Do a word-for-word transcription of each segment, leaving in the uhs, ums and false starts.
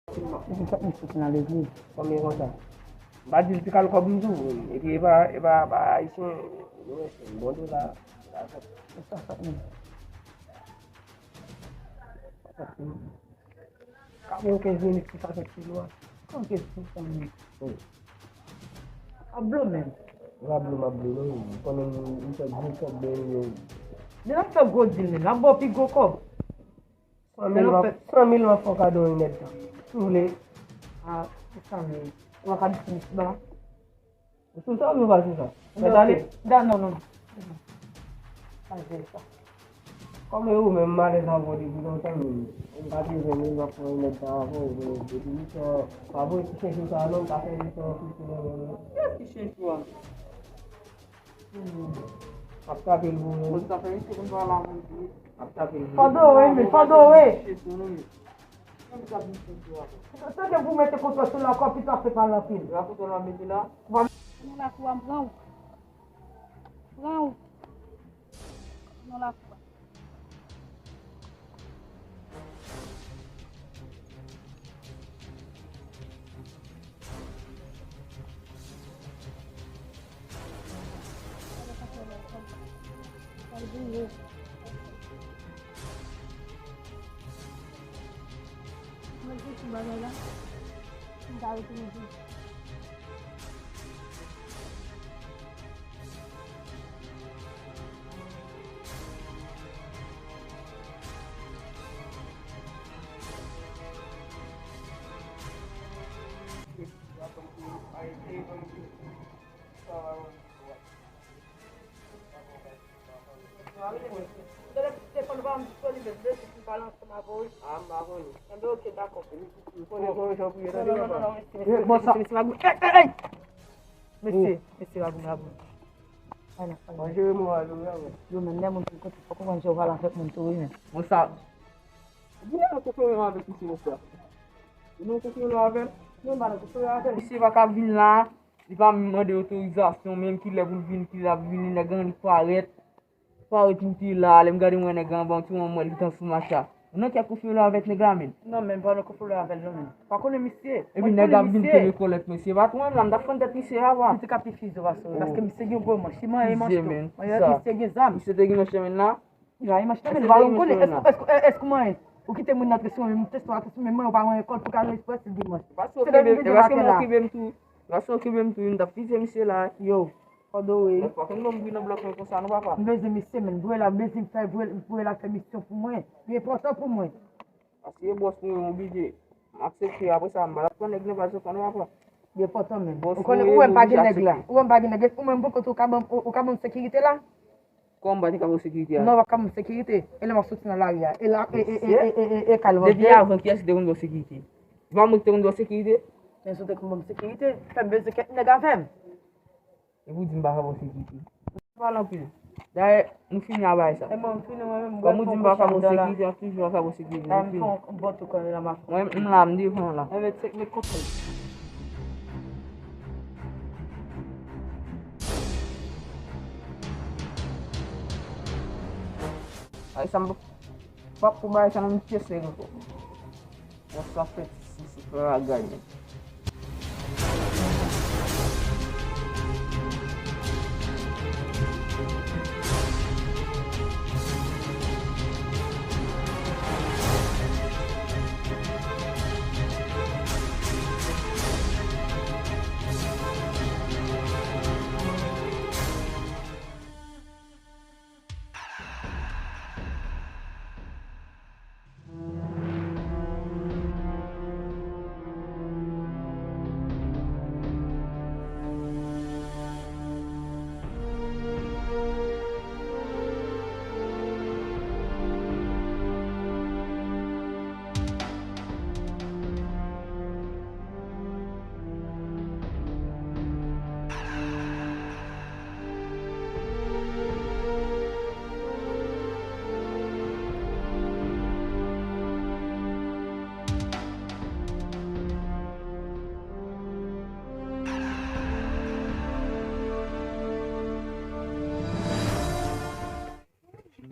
Epi sa misye te nan legliz. Konbyen konsa? M pa di l ti kal kòb m tou. Epi e pa, e pa, pa ayisyen, bon dola. Sa fèt. Sa fèt menm. Sa fèt menm. Katrevenkenz minit ki sa fèt sou nou a. Konbyen sou san mil? Wi. A blo menm. M pa blo, m ap blo non. Ou konnen m fè gwo kòb dèyè yo. Depi n ap fè gwo dil menm, n ap ba w pi gwo kòb. San mil, m ap, san mil m ap fè w kado yon èdtan. Si w vle. A, se sa menm. Ou pa ka di plis ba. Sou sa ou pa sou sa? Mèt ale? Da, non, non. Pa jere sa. Kòm e ou menm, m alèz avè w depi lontan, men m pa te ven, men m ap pran yon nèg sa avè w, men depi misye pa voye ti chen jou sa non, m pa fè misye yon fouti nan men nou. Kiyès ki chen jou a? M ap tape l pou ou. Bon, sa fè misye konn pale avè m tou. M ap tape l pou ou. Fò dore, men fò dore. Chen jou nou, men. Tande pou mete kontwòl sou la kò, pita fè pale anpil. La kontwòl la mete la. Nan lakou a, m pran ou. Pran ou. Nan lakou a. Mwen te sou bagay la. M ta retounen tou. Mesye, mesye, pa goumen, pa goumen. Yo, men, lè moun te kote, fòk ou konn jwe avèk moun tou, wi, men. Bon, sa, ou nan konferans avèk misye, mesye. Ou nan konferans avè l? Non, m pa nan konferans avè l. Misye pa ka vin la, li pa mande otorizasyon, menm kilè pou l vin, kilè l ap vini, nèg lan li parèt. Parèt li te la, lè m gade mwen nèg lan anba yon ti wonm, mwen li t ansanm ak sa. Ou nan kèk konferans avèk nèg la, menm? Non, men m pa nan konferans avè l, non, men. Pa konnen misye. Epi nèg ap vin kenbe kòlèt mesye. Patwon, la, m t ap fann tèt misye a, wa. Misye ka pi fize w, paske misye gen gwo manch. Li manyen manch tou. Manyen misye gen zam. Misye te gen manch, menm la. Ya, e manch nan men, pa yon konnen, èske, èske, èske ou manyen? Ou kite moun nan antre sou men, m te sou antre sou men, mwen, ou pa manyen kòl pou ka nan espres li dimanch. Paske ou kenbe, paske mwen kenbe m tou. Paske ou kenbe m tou, m t ap fize misye la. Yo, Fòdore. Fòk nou ban m bri nan blòk mwen konsa, non, papa. M bezwen misye, men, voye la, m bezwen fè, voye, voye la fè misyon pou mwen. Li enpòtan pou mwen. Paske e bòs mwen, m oblije. M aksepte, apre sa, m pa t ap pran nèg nan baz ankò, non, papa. Li enpòtan, men. Ou konnen, ou wè m pa gen nèg la. Ou wè m pa gen nèg la. Ou menm, bon kote, ou ka ban m, ou, ou ka ban m sekirite la? Kòman m pa te ka ba w sekirite a? Non, w ap ka ban m sekirite. E lè m ap soti nan lari a. E la, e, e, e, e, e, e, e, kal vòltè. Depi avan, kiyès ki te konn ba w sekirite? Se pa mwen ki te konn ba w sekirite? Men si w te konn ban m sekirite, fè m bezwen kèk nèg avè m. Epi w di m pa ka ba w sekirite. Pale anpil. Dayè, nou fini a bagay sa. E mwen, m fini, mwen menm, m bwè fon kouche anndan la. Kòm ou di m pa ka ba w sekirite, m ap toujou pa ka ba w sekirite. Dayè, m fè yon bòt ou kanpe la, m ap. Mwen, m la, m devan w la. Enben, tchèk, met kontwòl. Ay, sa m p ap pou bagay sa nan yon pyès nèg ankò. Bon, sa fè ti sisi fè ragay, men.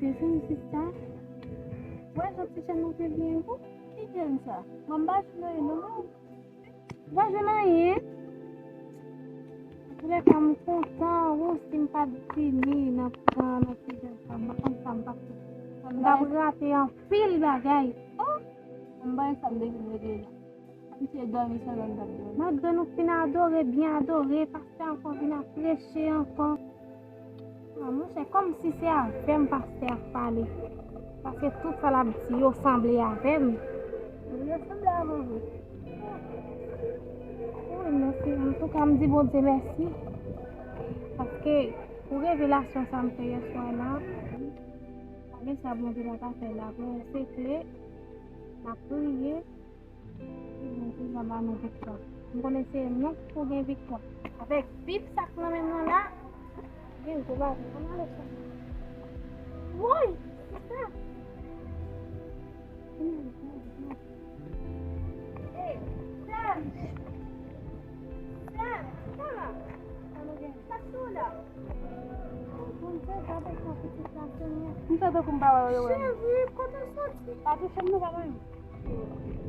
Mezanmi, sista, wè jan ti jèn nan te byen wi. Ki jèn sa? Mwen m pa jwenn anyen non, non. M pa jwenn anyen. Antoulèka, m kontan, wi, si m pa t vini nan, nan, nan ti jèn sa, m pa konn sa m t ap fè. M t ap rate anpil bagay. Oh! M bay sa m te vin regle la. Misye dòmi sou zòn dòmi. Malgre nou fin adore, byen adore, pastè ankò vin ap preche ankò. Ah, monchè, kòmsi se avè m pastè a ap pale. Paske tout sa l ap di yo sanble avè m. Yo sanble avè w vre. Wi, mèsi. Antouka, m di Bondye mèsi. Paske pou revelasyon sa m fè yèswa la, pa gen sa Bondye pa ka fè la. Vre, se kle, n ap priye. Bondye va ba nou viktwa. M konnen se nou ki pou gen viktwa. Avèk Bib sa k nan men mwen la, gen gwo bagay. Ann ale, sè. Woy! Sista! Hey, sè! Sè! Sa la? Sa nou gen? Sa sou la? Bon, bon, bon, gade sa pitit la, Senyè. M santi kou m pa wè yo, wè. Cheri, kote w soti? Pa touche m non, papa m.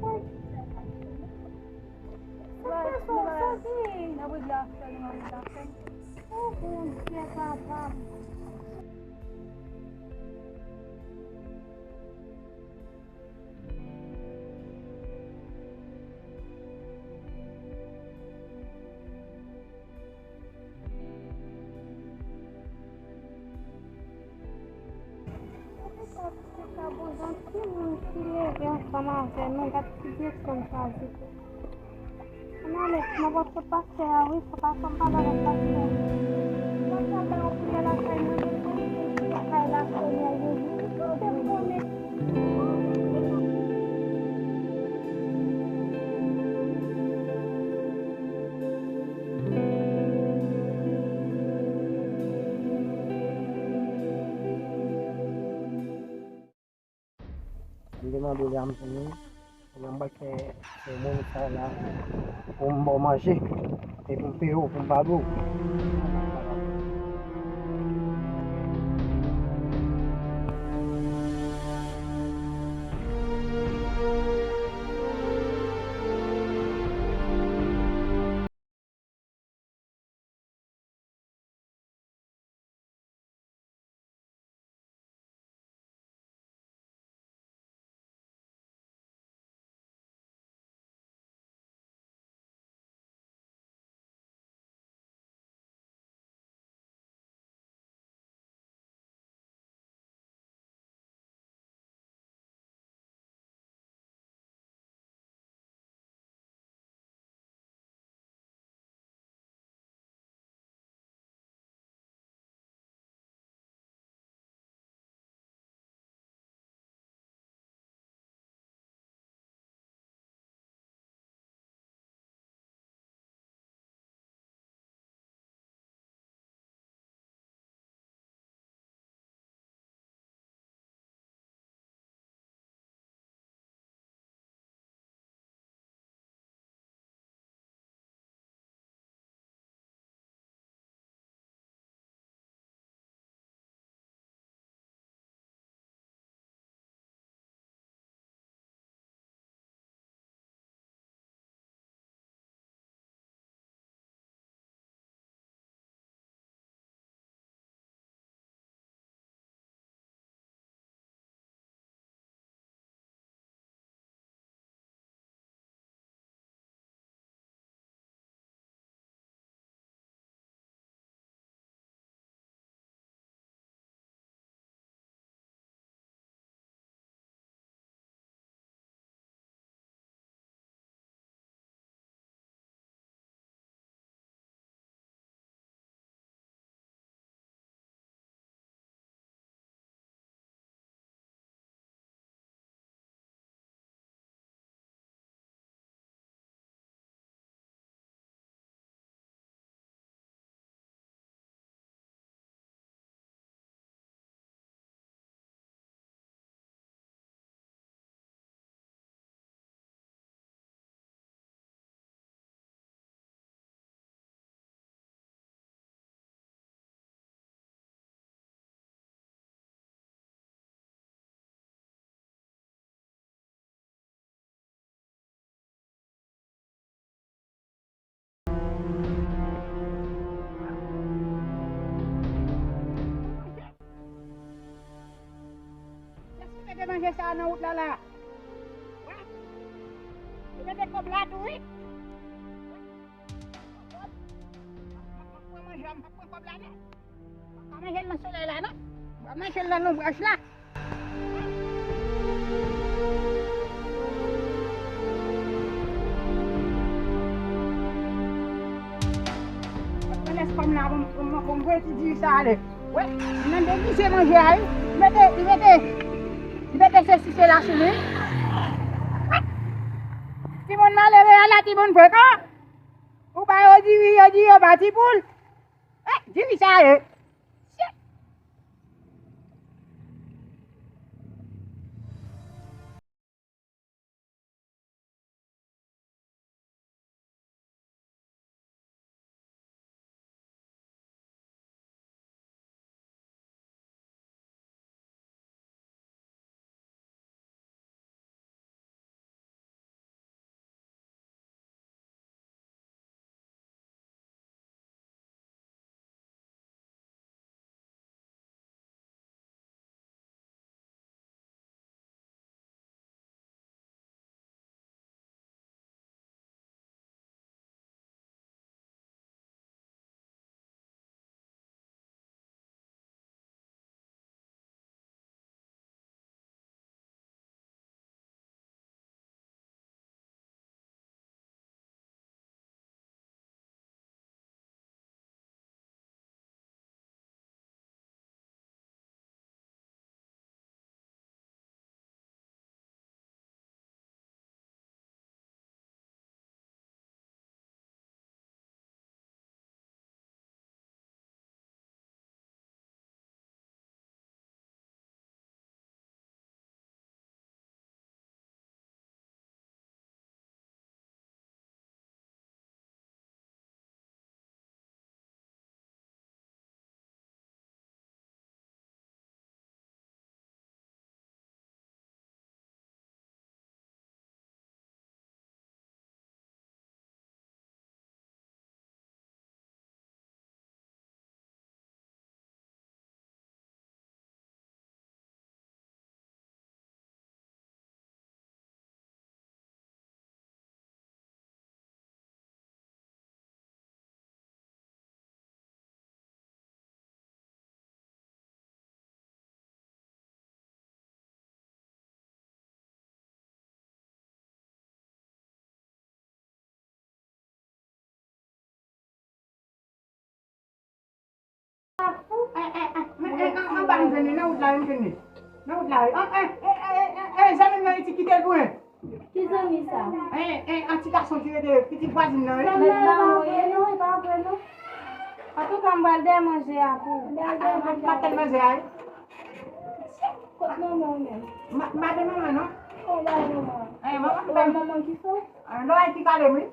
Woy. Sa fè sa w soti? Nan bouda fè, nan bouda fè. Oh, Bondye, papa m. Ti moun ki leve ansanm avè nou, gad ki direksyon l chwazi tou. Ann ale, nan pòt kot pastè a, wi, fò pastè m pale avèk pastè a. Pastè a bay yon priyè lakay mwen, mwen, mwen, mwen, lakay la, Senyè Jezi. Mwen te konnen. M te mande w la, m vini. Kounye a m pral fè, fè moun sa la pou m ba w manje. Epi m peye w pou m pa dwe w. Manje sa nan wout la la. Wi. Ou mete kòb la tou, wi. Wi. M ap pran manje a, m ap pran kòb la, non. M ap manje l nan solèy la, non. M ap manje l nan lonbraj la. Mwen lès kòm la, bon, bon, bon, bon, bon, ti diri sa ale. Wè, nan degize manje a, wi. Li mete, li mete, li mete sesi sela sou li. Timoun malere a la, timoun frekan. Ou ba yo diri, yo di yo ba ti poul. Eh, diri sa ye. Anba m jwenn li, nan wout la, m jwenn li. Nan wout la, wi. Zanmi m nan, li ti kite l pou mwen. Ki zanmi sa? Eh, eh, an ti gason ki rete pitit vwazin nan, wi. Zanmi nan pa vre non, e pa vre non. Antouka, m pral dèyè manje a pou ou. M ap tann manje a, wi. Kot manman w menm? M pa gen manman non. Ou pa gen manman? Eh, manman ki fè. Manman ki fè? Lòrèy ki kale m, wi.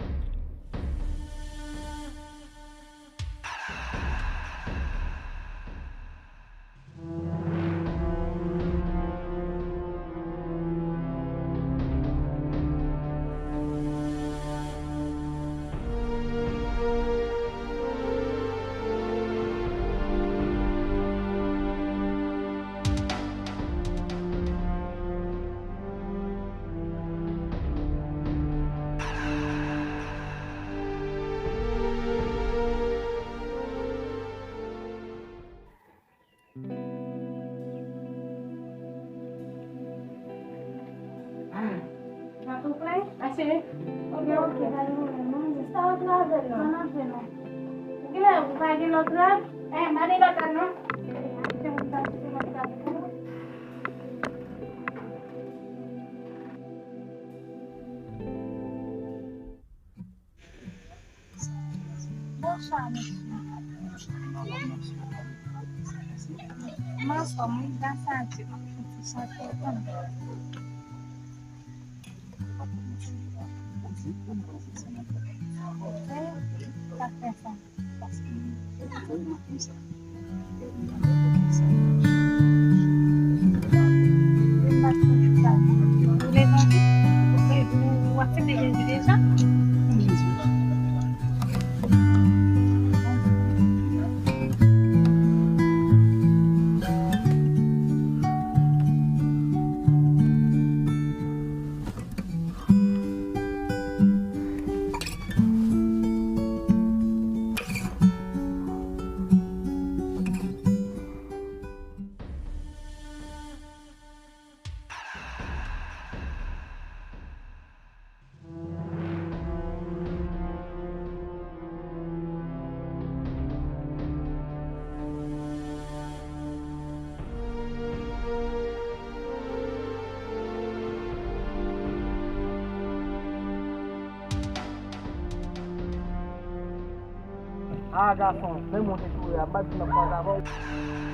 Sa tou fre? Mèsi. Ok, ok, pa gen pwoblèm non. Jis pa antre avè l non. Pa antre non. Ou genlè ou pa gen lòt rad? Eh, m pa gen lòt rad non. Bonswa, mesye. M anfòm, wi, gras a Dye. M ap fè ti chante pou nou. Sa fè sa. Ah, gason, menm ou te toure a, m pa t di m ap kwaze avè w.